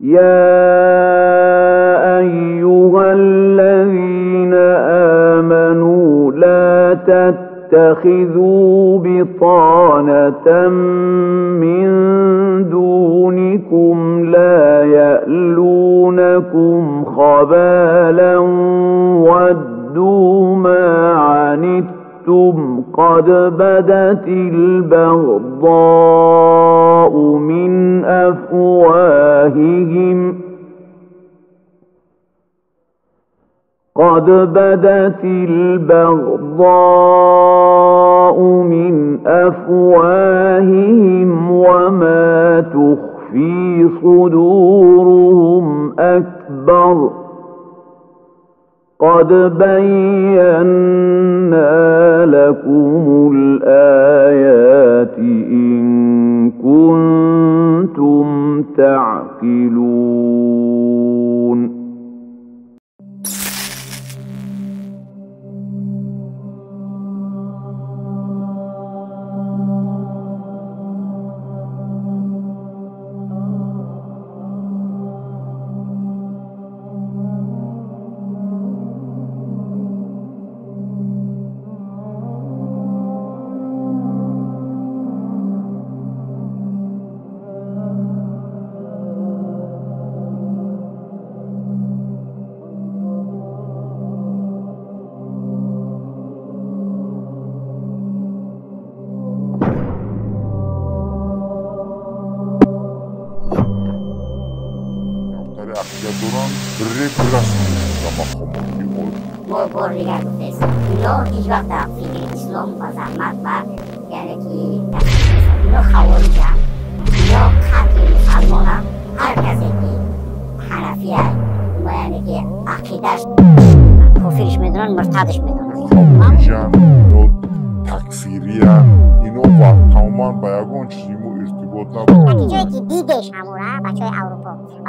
يا أيها الذين آمنوا لا تتخذوا بطانة من دونكم لا يألونكم خبالا ودوا ما عنتم قد بدت البغضاء من أفواههم قد بدت البغضاء من أفواههم وما تخفي صدورهم أكبر قد بينا لكم الآيات إن كنتم تعقلون.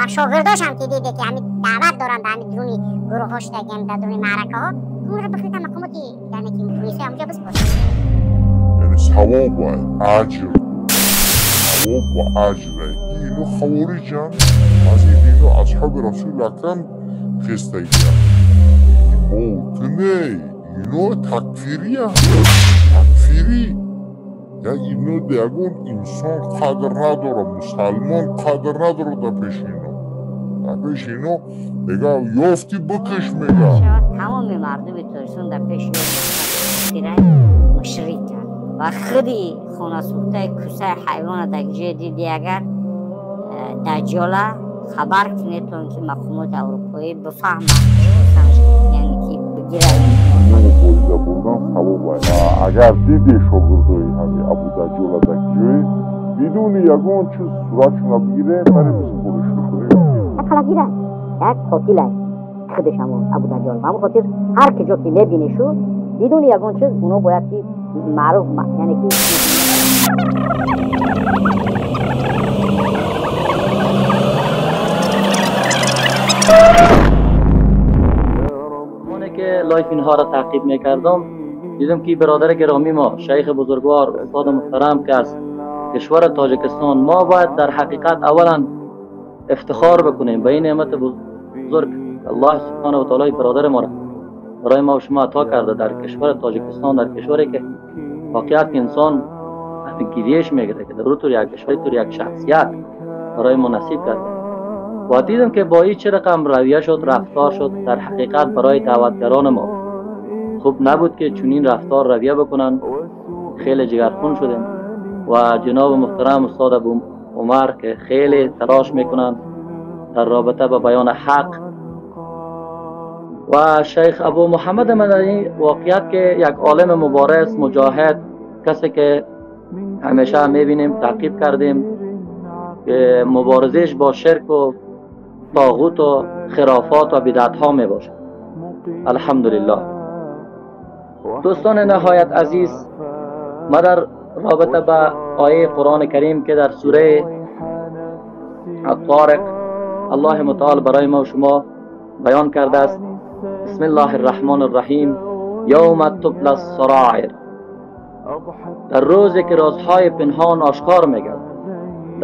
شاگرداش هم که دیده که همین دعوت دارن در همین درونی گروه هاش دگم در درونی معرکه ها اون رو بخوید مقاماتی یعنی که پلیس همونجا بس باشه. یعنی ثواب و اجر، ثواب و اجر اینو خوارجن از اینو اصحاب رسول اکرم خستگیان موتنه اینو تکفیریه، تکفیری یا اینو دیگون انسان قدر نداره، مسلمان قدر نداره در پیش اینو، در پیش اینو میگه یافتی بکش. میگه تمام مردم ترسون در پیش اینو مشرک و خودی خانه سوخته کوسه حیوان در جای دیدی اگر دجاله خبر کنیتون که مقامات اروپایی بفهمند، یعنی که بگیرن. مبارزه بردن ثواب. اگر دیدی شاگردای همین ابو دجال در جای بدون یگان چیز صورتشون بگیره برای بسپرش بخوره. کلاگیره یک قاتل خودش همون ابو دجال، به همون خاطر هر کجا که میبینی شو بدون یگان چیز اونا باید که معروف یعنی که که live اینها را تعقیب میکردم دیدم که برادر گرامی ما شیخ بزرگوار استاد محترم که از کشور تاجیکستان، ما باید در حقیقت اولا افتخار بکنیم به این نعمت بزرگ الله سبحانه و تعالی برادر ما را برای ما و شما عطا کرده در کشور تاجیکستان، در کشوری که واقعیت انسان گیریش میگیره که در طور یک کشور طور یک شخصیت برای ما نصیب کرده. و دیدم که با این چه رقم رویه شد، رفتار شد، در حقیقت برای دعوتگران ما خوب نبود که چنین رفتار رویه بکنن. خیلی جگرخون شدیم و جناب محترم استاد ابو عمر که خیلی تلاش میکنن در رابطه با بیان حق و شیخ ابو محمد مدنی واقعیت که یک عالم مبارز مجاهد، کسی که همیشه میبینیم تعقیب کردیم که مبارزش با شرک و طاغوت و خرافات و بدعت ها می باشد. الحمدلله. دوستان نهایت عزیز، ما در رابطه با آیه قرآن کریم که در سوره الطارق الله متعال برای ما و شما بیان کرده است، بسم الله الرحمن الرحیم، یوم تبلی السرائر، در روزی که رازهای پنهان آشکار میگردد،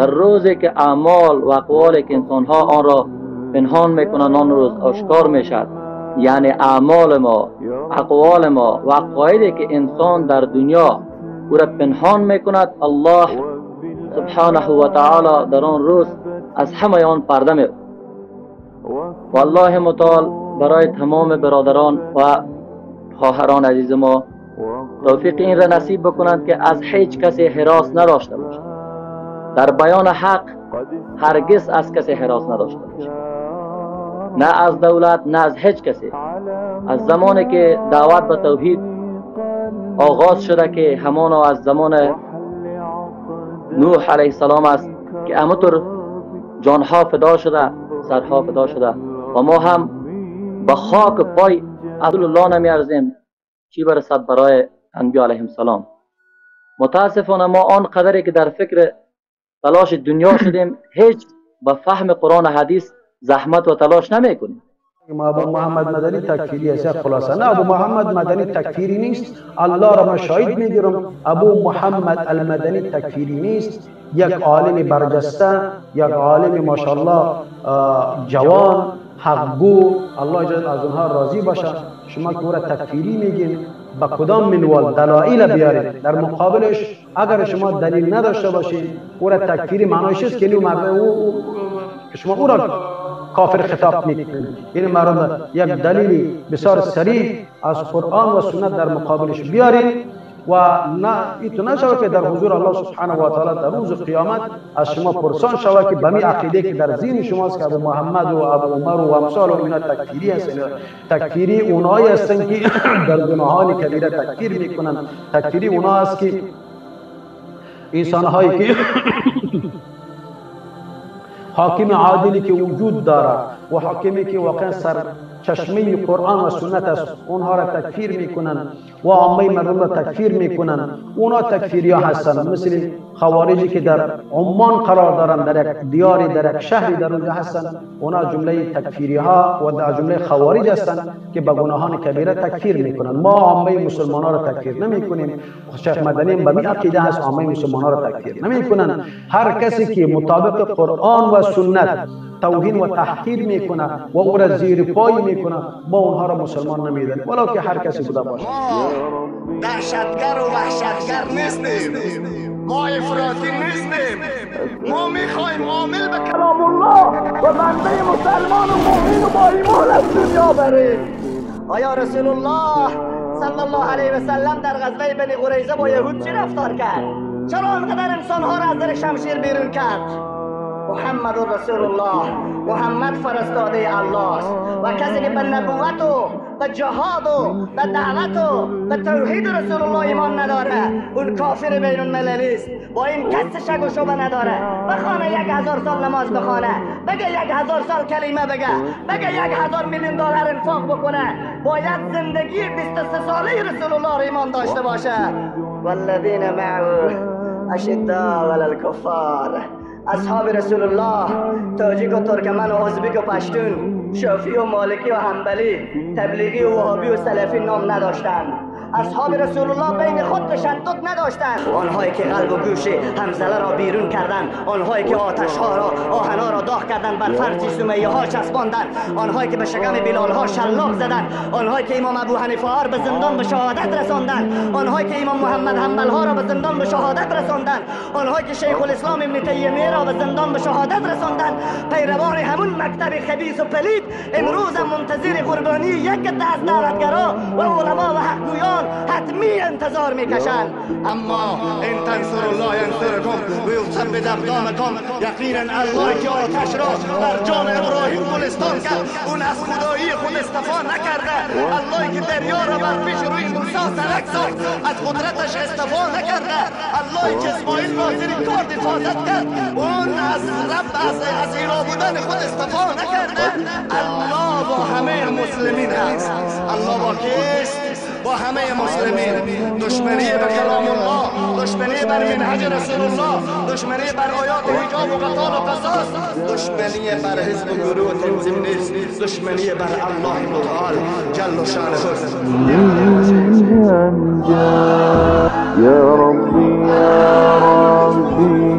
در روزی که اعمال و اقوالی که انسانها آن را پنهان میکنند آن روز آشکار میشد. یعنی اعمال ما، اقوال ما و عقایدی که انسان در دنیا او را پنهان میکند، الله سبحانه و تعالی در آن روز از همه آن پرده می. و الله متعال برای تمام برادران و خواهران عزیز ما توفیق این را نصیب بکنند که از هیچ کسی هراس نداشته باشد. در بیان حق هرگز از کسی هراس نداشته باشد، نه از دولت نه از هیچ کسی. از زمانی که دعوت به توحید آغاز شده که همانا از زمان نوح علیه السلام است که همونطور جانها فدا شده، سرها فدا شده و ما هم به خاک پای الله نمیارزیم چی برسد برای انبیا علیهم السلام. متاسفانه ما آن قدری که در فکر تلاش دنیا شدیم هیچ به فهم قرآن و حدیث زحمت و تلاش نمیکنیم. ابو محمد مدنی تکفیری است، خلاصه نه ابو محمد مدنی تکفیری نیست. الله را من شاهد میگیرم ابو محمد المدنی تکفیری نیست. یک عالم برجسته، یک عالم ماشاءالله جوان، حقگو، الله جل از اونها راضی باشه. شما که او را تکفیری میگین با کدام منوال دلایل بیارید در مقابلش؟ اگر شما دلیل نداشته باشید او را تکفیری معنایش است که او شما او را کافر خطاب میکنید. این مردم یک دلیل بسیار صریح از قرآن و سنت در مقابلش بیارید و نه ایتو نشود که در حضور الله سبحانه و تعالی در روز قیامت از شما پرسان شود که به می عقیده که در ذهن شماست که ابو محمد و ابو عمر و امثال و اینا تکفیری هستند. تکفیری اونایی هستند که در گناهان کبیره تکفیر میکنند. تکفیری اونا است که انسانهایی که حاکم عادلی که وجود دارد و حاکمی که واقعا سر چشمه قرآن و سنت است اونها را تکفیر میکنند و عامه مردم را تکفیر میکنند. اونها تکفیری ها هستند، مثل خوارجی که در عمان قرار دارند، در یک دیاری، در یک شهری در اونجا هستند. اونها جمله تکفیری ها و در جمله خوارج هستند که به گناهان کبیره تکفیر میکنند. ما عامه مسلمان ها را تکفیر نمیکنیم. شیخ مدنی به می عقیده هست عامه مسلمان ها را تکفیر نمیکنند. هر کسی که مطابق قرآن و سنت توهین و تحقیر میکنه و او را زیر پای میکنه، ما اونها را مسلمان نمیدانیم ولو که هر کسی بوده باشه. ما دهشتگر و وحشتگر نیستیم، ما افراطی نیستیم، ما میخوایم عامل به کلام الله و بنده مسلمان و مؤمن و با ایمان از دنیا بریم. آیا رسول الله صلی الله علیه و سلم در غزوه بنی قریظه با یهود چی رفتار کرد؟ چرا آنقدر انسانها را از در شمشیر بیرون کرد؟ محمد رسول الله، محمد فرستاده الله است و کسی که به نبوت و به جهاد و به دعوت و به توحید رسول الله ایمان نداره اون کافر بین المللی است. با این کس شک و شبه نداره. بخوانه 1000 سال نماز بخوانه، بگه 1000 سال کلمه بگه، بگه 1000 میلیون دلار انفاق بکنه، باید زندگی 23 ساله رسول الله را ایمان داشته باشه. والذین معه اشداء علی الکفار. اصحاب رسول الله تاجیک و ترکمن و ازبک و پشتون، شافعی و مالکی و حنبلی، تبلیغی و وهابی و سلفی نام نداشتند. اصحاب رسول الله بین خود تشدد نداشتند. آنهایی که قلب و گوش حنظله را بیرون کردند، آنهایی که آتشها را، آهنها را داغ کردند، بر فرج سمیه ها چسباندند، آنهایی که به شکم بلال ها شلاق زدند، آنهایی که امام ابو حنیفه ها را به زندان به شهادت رساندند، آنهایی که امام محمد حنبل ها را به زندان به شهادت رساندند، آنهایی که شیخ الاسلام ابن تیمیه را به زندان به شهادت رساندند، پیروان همون مکتب خبیث و پلید امروز هم منتظر قربانی یک عده از دعوتگرا و علما و حقگویان حتمی انتظار میکشند. اما ان تنصر الله ینصرکم و یثبت اقدامکم. یقینا الله که آتش را بر جان ابراهیم گلستان کرد اون از خدایی خود استفا نکرده. الله که دریا را بر پیش روی موسی سرک ساخت از قدرتش استفا نکرده. الله که اسماعیل را زیر کارد حفاظت کرد اون از رب از اله بودن خود استفا نکرده. الله با همه مسلمین هست. الله با کیست؟ با همه مسلمین. دشمنی به کلام الله، دشمنی بر منهج رسول الله، دشمنی بر آیات حجاب و قتال و قصاص، دشمنی بر حزب و گروه و تنظیم نیست، دشمنی بر الله متعال جل شانه. يا ربي يا ربي.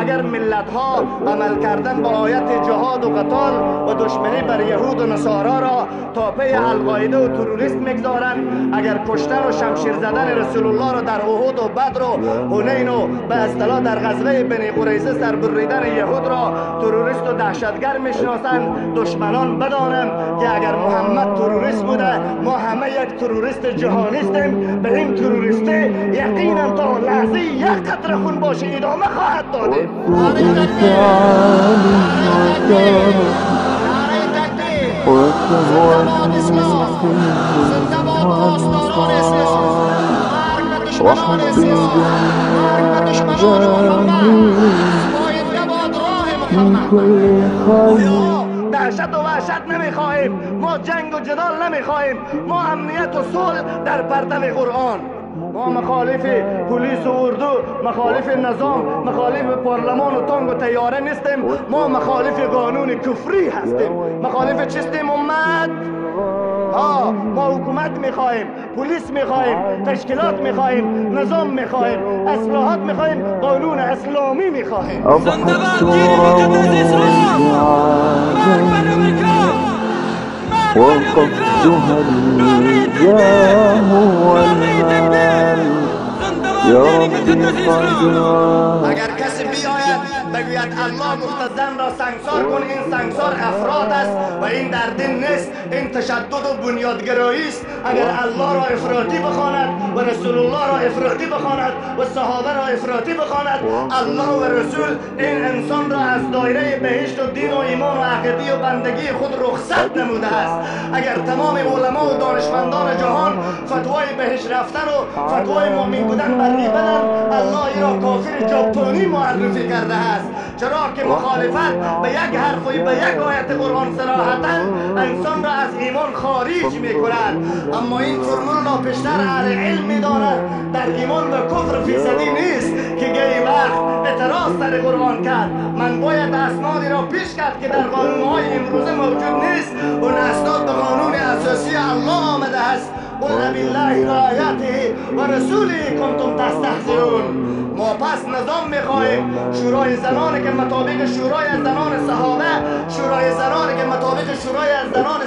اگر ملت ها عمل کردن با آیت جهاد و قتال و دشمنی بر یهود و نصارا را تا پی القاعده و تروریست میگذارند، اگر کشتن و شمشیر زدن رسول الله را در احد و بدر و حنین و به اصطلاح در غزوه بنی قریظه سر بریدن یهود را تروریست و دهشتگر میشناسند، دشمنان بدانند که اگر محمد تروریست بوده، ما همه یک تروریست جهانیستیم. به این تروریستی یقینا تا لحظه یک قطره خون باشه ادامه خواهد داده. دهشت و وحشت نمیخواهیم، ما جنگ و جدال نمیخواهیم، ما امنیت و صلح در پرتو قرآن. ما مخالف پلیس و اردو، مخالف نظام، مخالف پارلمان و تانک و طیاره نیستیم. ما مخالف قانون کفری هستیم. مخالف چیستیم امت؟ ها، ما حکومت میخواهیم، پلیس میخواهیم، تشکیلات میخواهیم، نظام میخواهیم، اصلاحات میخواهیم، قانون اسلامی میخواهیم. زنده باد دین مقدس اسلام، مرگ بر امریکا، مرگ بر امریکا، نعره تکبیر، نعره تکبیر، زنده باد دین مقدس اسلام. اگر کسی بیاید بگوید الله گفته زن را سنگسار کن، این سنگسار افراد است و این در دین نیست، این تشدد و بنیادگرایی است. اگر الله را افراطی بخواند و رسول الله را افراطی بخواند و صحابه را افراطی بخواند، الله و رسول این انسان را از دایره بهشت و دین و ایمان و عقیده و بندگی خود رخصت نموده است. اگر تمام علما و دانشمندان جهان فتوای بهشت رفتن و فتوای مؤمن بودن بر ای بدن، الله ای را کافر ژاپنی معرفی کرده است. چرا که مخالفت به یک حرف و به یک آیت قرآن صراحتا انسان را از ایمان خارج میکند. اما این فرمول را پیشتر اهل علم میداند، در ایمان و کفر فیصدی نیست که گهی وقت اعتراض سر قرآن کرد. من باید اسنادی را پیش کرد که در قانونهای امروزه موجود نیست. اون اسناد به قانون اساسی الله آمده است. قل بالله و آیاته و رسوله کنتم تستهزئون. ما پس نظام میخواهیم، شورای زنان که مطابق شورای زنان صحابه، شورای زنان که مطابق شورای زنان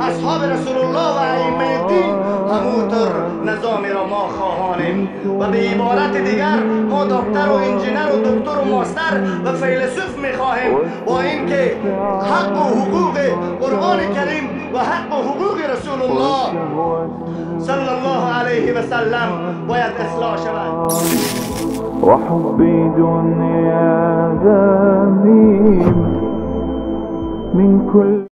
اصحاب رسول الله و ائمه دین، همونطور نظامی را ما خواهانیم. و به عبارت دیگر ما دکتر و انجینر و دکتر و ماستر و فیلسوف میخواهیم، با اینکه حق و حقوق قرآن کریم و حق و حقوق رسول الله صلی الله علیه و سلم باید اصلاح شود. وحبي دنيا ذميم من كل